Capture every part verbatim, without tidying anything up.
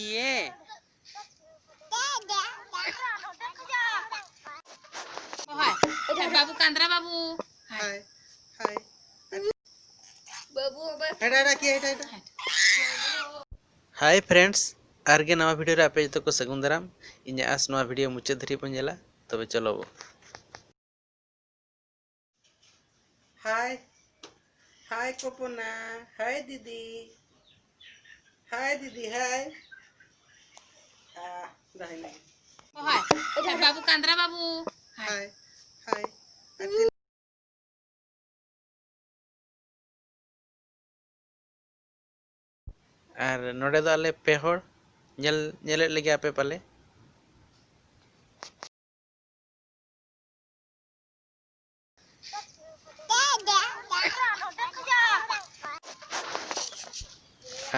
ᱤᱭᱮ᱾ ᱚ, ᱦᱟᱭ᱾ ᱦᱟᱭ, ᱵᱟᱹᱵᱩ ᱠᱟᱱᱫᱽᱨᱟ ᱵᱟᱹᱵᱩ᱾ ᱦᱟᱭ, ᱦᱟᱭ᱾ ᱵᱟᱹᱵᱩ, ᱵᱟᱹᱵᱩ᱾ ᱦᱮᱰᱟ, ᱦᱮᱰᱟ, ᱠᱤᱭᱟᱹ, ᱦᱮᱰᱟ, ᱦᱮᱰᱟ᱾ ᱦᱟᱭ friends, ᱟᱨᱜᱮ ᱱᱟᱣᱟ video ᱨᱮ ᱟᱯᱮ ᱡᱚᱛᱚ ᱠᱚ ᱥᱟᱹᱜᱩᱱ ᱫᱟᱨᱟᱢ᱾ ᱤᱧᱟᱹᱜ ᱟᱸᱥ ᱱᱚᱣᱟ video ᱢᱩᱪᱟᱹᱫ ᱫᱷᱟᱹᱨᱤᱡ ᱵᱚᱱ ᱧᱮᱞᱟ᱾ ᱛᱚᱵᱮ ᱪᱚᱞᱚ ᱵᱚ᱾ ᱦᱟᱭ, ᱦᱟᱭ ᱠᱚᱯᱚᱱᱟ, ᱦᱟᱭ ᱫᱤᱫᱤ, ᱦᱟᱭ ᱫᱤᱫᱤ, ᱦᱟᱭ᱾ ᱟᱦ, ᱫᱟᱦᱤᱱᱟ᱾ ᱚ, ᱦᱟᱭ᱾ ᱦᱟᱭ, ᱵᱟᱹᱵᱩ ᱠᱟᱱᱫᱽᱨᱟ ᱵᱟᱹᱵᱩ᱾ ᱦᱟᱭ᱾ ᱦᱟᱭ, ᱦᱟᱭ᱾ ᱟᱨ ᱱᱚᱰᱮ ᱫᱚ ᱟᱞᱮ ᱯᱮ ᱦᱚᱲ᱾ ᱧᱮᱞ, ᱧᱮᱞᱮᱫ ᱞᱮᱜᱮᱭᱟ ᱯᱮ ᱯᱟᱞᱮ᱾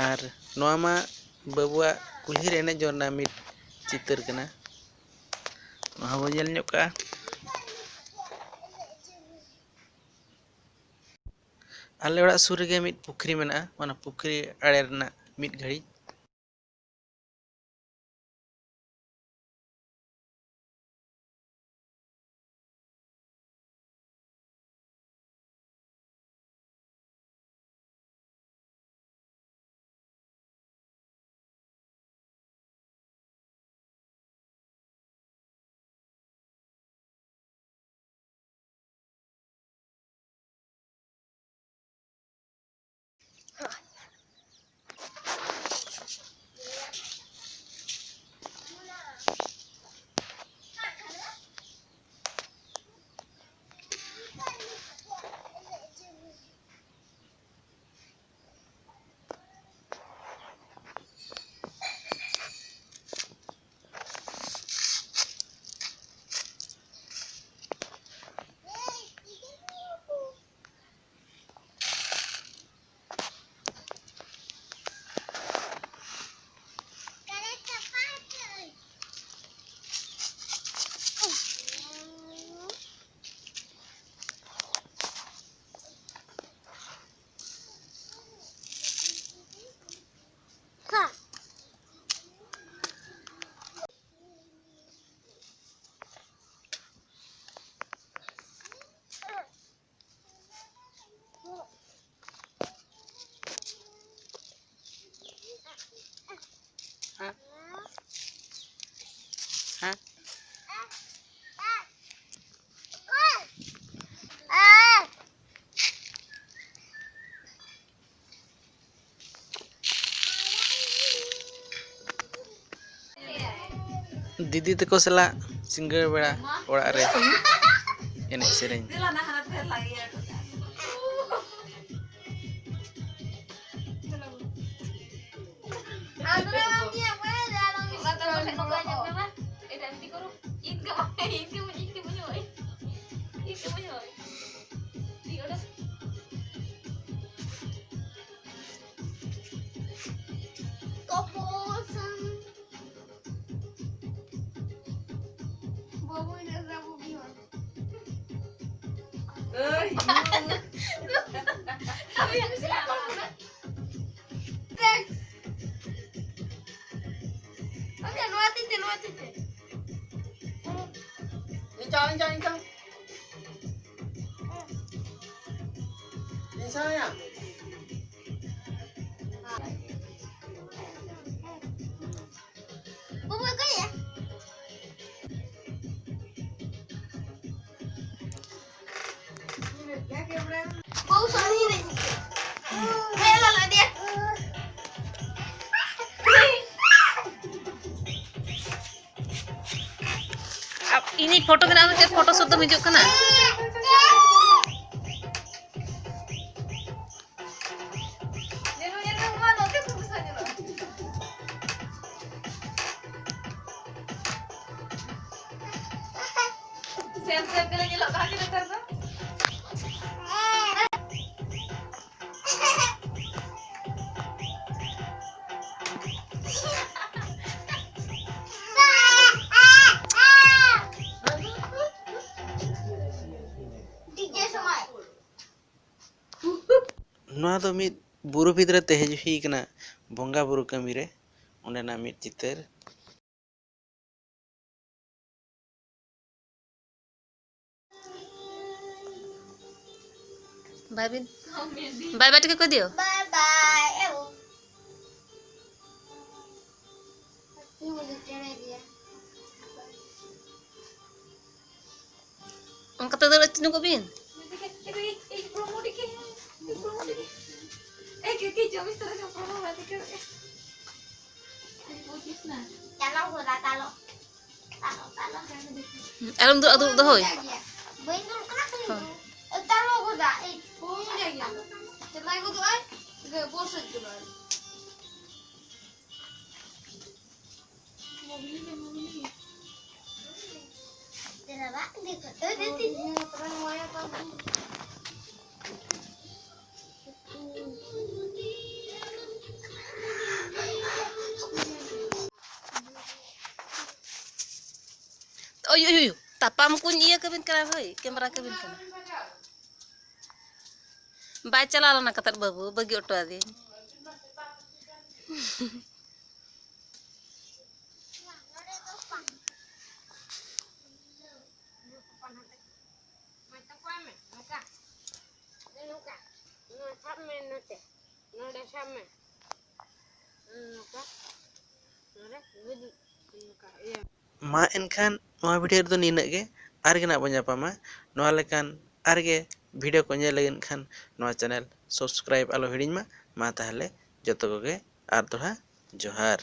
ᱟᱨ ᱱᱚᱣᱟ ᱢᱟ ᱵᱟᱹᱵᱩᱣᱟᱜ ᱠᱩᱞᱦᱤ ᱨᱮ ᱮᱱᱮᱡ ᱡᱚᱝ ᱨᱮᱱᱟᱜ ᱢᱤᱫ ᱪᱤᱛᱟᱹᱨ ᱠᱟᱱᱟ᱾ ᱱᱚᱣᱟ ᱦᱚᱸᱵᱚᱱ ᱧᱮᱞ ᱧᱚᱜ ᱠᱟᱜᱼᱟ᱾ ᱟᱞᱮ ᱚᱲᱟᱜ ᱥᱩᱨ ᱨᱮᱜᱮ ᱢᱤᱫ ᱯᱩᱠᱷᱨᱤ ᱢᱮᱱᱟᱜᱼᱟ᱾ ᱚᱱᱟ ᱯᱩᱠᱷᱨᱤ ᱟᱲᱮ ᱨᱮᱱᱟᱜ ᱢᱤᱫ ᱜᱷᱟᱹᱲᱤᱡ᱾ ᱫᱤᱫᱤ ᱛᱟᱠᱚ ᱥᱟᱞᱟᱜ ᱥᱤᱸᱜᱟᱹᱲ ᱵᱮᱲᱟ ᱚᱲᱟᱜ ᱨᱮ ᱮᱱᱮᱡ ᱥᱮᱨᱮᱧ᱾ ᱤᱧ ᱪᱟᱞᱟᱜ, ᱤᱧ ᱪᱟᱞᱟᱜ, ᱤᱧ ᱪᱟᱞᱟᱜ᱾ ᱤᱧ ᱥᱟᱶ ᱭᱟ᱾ ᱵᱟᱹᱵᱩ, ᱚᱠᱚᱭᱟ? ᱵᱟᱹᱵᱩ, ᱥᱟᱹᱲᱤ ᱨᱮ᱾ ᱦᱮᱸ, ᱞᱟᱞᱟ ᱫᱤᱭᱟ᱾ ᱟᱯ-, ᱤᱧᱤᱡ ᱯᱷᱳᱴᱳ ᱵᱮᱱᱟᱣ ᱫᱚ ᱪᱮᱫ ᱯᱷᱳᱴᱳ ᱥᱩᱴ ᱫᱚᱢ ᱦᱤᱡᱩᱜ ᱠᱟᱱᱟ? ᱧᱮᱞ ᱢᱮ, ᱧᱮᱞ ᱢᱮ, ᱢᱟ, ᱱᱚᱛᱮ ᱠᱷᱚᱱ ᱫᱚ ᱧᱮᱞᱚᱜᱼᱟ᱾ ᱥᱮᱢ ᱥᱮᱢ ᱜᱮᱞᱮ ᱧᱮᱞᱚᱜ ᱠᱟᱱᱟ ᱠᱤ ᱱᱮᱛᱟᱨ ᱫᱚ? ᱱᱚᱣᱟ ᱫᱚ ᱢᱤᱫ ᱵᱩᱨᱩ ᱵᱷᱤᱛ ᱨᱮ ᱛᱮᱦᱮᱡ ᱦᱩᱭ ᱠᱟᱱᱟ ᱵᱚᱸᱜᱟ ᱵᱩᱨᱩ ᱠᱟᱹᱢᱤ ᱨᱮ, ᱚᱸᱰᱮᱱᱟᱜ ᱢᱤᱫ ᱪᱤᱛᱟᱹᱨ᱾ ᱵᱟᱭ ᱵᱤᱱ? ᱵᱟᱭ ᱵᱟᱭ ᱴᱷᱤᱠᱟᱹ ᱠᱚ ᱫᱤᱭᱳ? ᱵᱟᱭ ᱵᱟᱭ, ᱮ ᱵᱟᱹᱵᱩ᱾ ᱚᱱᱠᱟ ᱛᱮ ᱫᱟᱹᱲ ᱟᱹᱪᱩᱨ ᱧᱚᱜᱚᱜ ᱵᱤᱱ᱾ ᱪᱟᱞᱟᱣ ᱦᱚᱨᱟ ᱠᱟᱞᱚ᱾ ᱟᱞᱚᱢ ᱫᱩᱲᱩᱵ, ᱫᱩᱲᱩᱵ ᱫᱚ ᱦᱳᱭ᱾ ᱵᱟᱹᱧ ᱫᱩᱲᱩᱵ ᱠᱟᱱᱟ, ᱠᱷᱟᱹᱞᱤ ᱦᱳᱭ᱾ ᱫᱩᱲᱩᱵ᱾ ᱮ, ᱛᱟᱞᱢᱟ ᱜᱚᱫᱟ, ᱮᱭ᱾ ᱦᱳᱭ, ᱩᱱᱤ ᱡᱟᱭᱜᱟ᱾ ᱪᱟᱞᱟᱣ ᱜᱚᱫᱚᱜ ᱟᱭ, ᱤᱭᱟᱹ, ᱵᱚᱥ ᱦᱮᱡ ᱜᱚᱫᱚᱜ ᱟᱭ᱾ ᱢᱚᱜᱽᱞᱤ ᱨᱮ ᱢᱚᱜᱽᱞᱤ᱾ ᱛᱮᱨᱟ ᱵᱟᱝ ᱫᱮᱠᱷᱚ, ᱛᱚ ᱫᱮ ᱛᱤᱧ᱾ ᱦᱮᱸ, ᱛᱚᱵᱮ ᱱᱚᱣᱟ ᱭᱟ ᱛᱚ᱾ ᱳᱭ, ᱳᱭ, ᱳᱭ, ᱛᱟᱯᱟᱢ ᱠᱚᱧ ᱤᱭᱟᱹ ᱠᱟᱹᱵᱤᱱ ᱠᱟᱱᱟ ᱦᱳᱭ, ᱠᱮᱢᱮᱨᱟ ᱠᱟᱹᱵᱤᱱ ᱠᱟᱱᱟ᱾ ᱵᱟᱭ ᱪᱟᱞᱟᱣ ᱞᱮᱱᱟ ᱠᱟᱛᱟᱨ ᱵᱟᱹᱵᱩ, ᱵᱟᱹᱜᱤ ᱦᱚᱴᱚ ᱟᱹᱫᱤᱧ᱾ ᱱᱚᱰᱮ ᱥᱟᱵ ᱢᱮ᱾ ᱱᱚᱝᱠᱟ᱾ ᱱᱚᱰᱮ ᱜᱩᱡᱩᱜ᱾ ᱱᱚᱝᱠᱟ᱾ ᱤᱭᱟᱹ᱾ ᱢᱟ ᱮᱱᱠᱷᱟᱱ ᱱᱚᱣᱟ video ᱨᱮᱫᱚ ᱱᱤᱱᱟᱹᱜ ᱜᱮ᱾ ᱟᱨᱜᱮ ᱱᱟᱜ ᱵᱚᱱ ᱧᱟᱯᱟᱢᱟ ᱱᱚᱣᱟ ᱞᱮᱠᱟᱱ ᱟᱨᱜᱮ video ᱠᱚ ᱧᱮᱞ ᱞᱟᱹᱜᱤᱫ ᱠᱷᱟᱱ ᱱᱚᱣᱟ channel subscribe ᱟᱞᱚ ᱦᱤᱲᱤᱧ ᱢᱟ᱾ ᱢᱟ ᱛᱟᱦᱚᱞᱮ ᱡᱚᱛᱚ ᱠᱚᱜᱮ ᱟᱨ ᱫᱚᱲᱦᱟ ᱡᱚᱦᱟᱨ᱾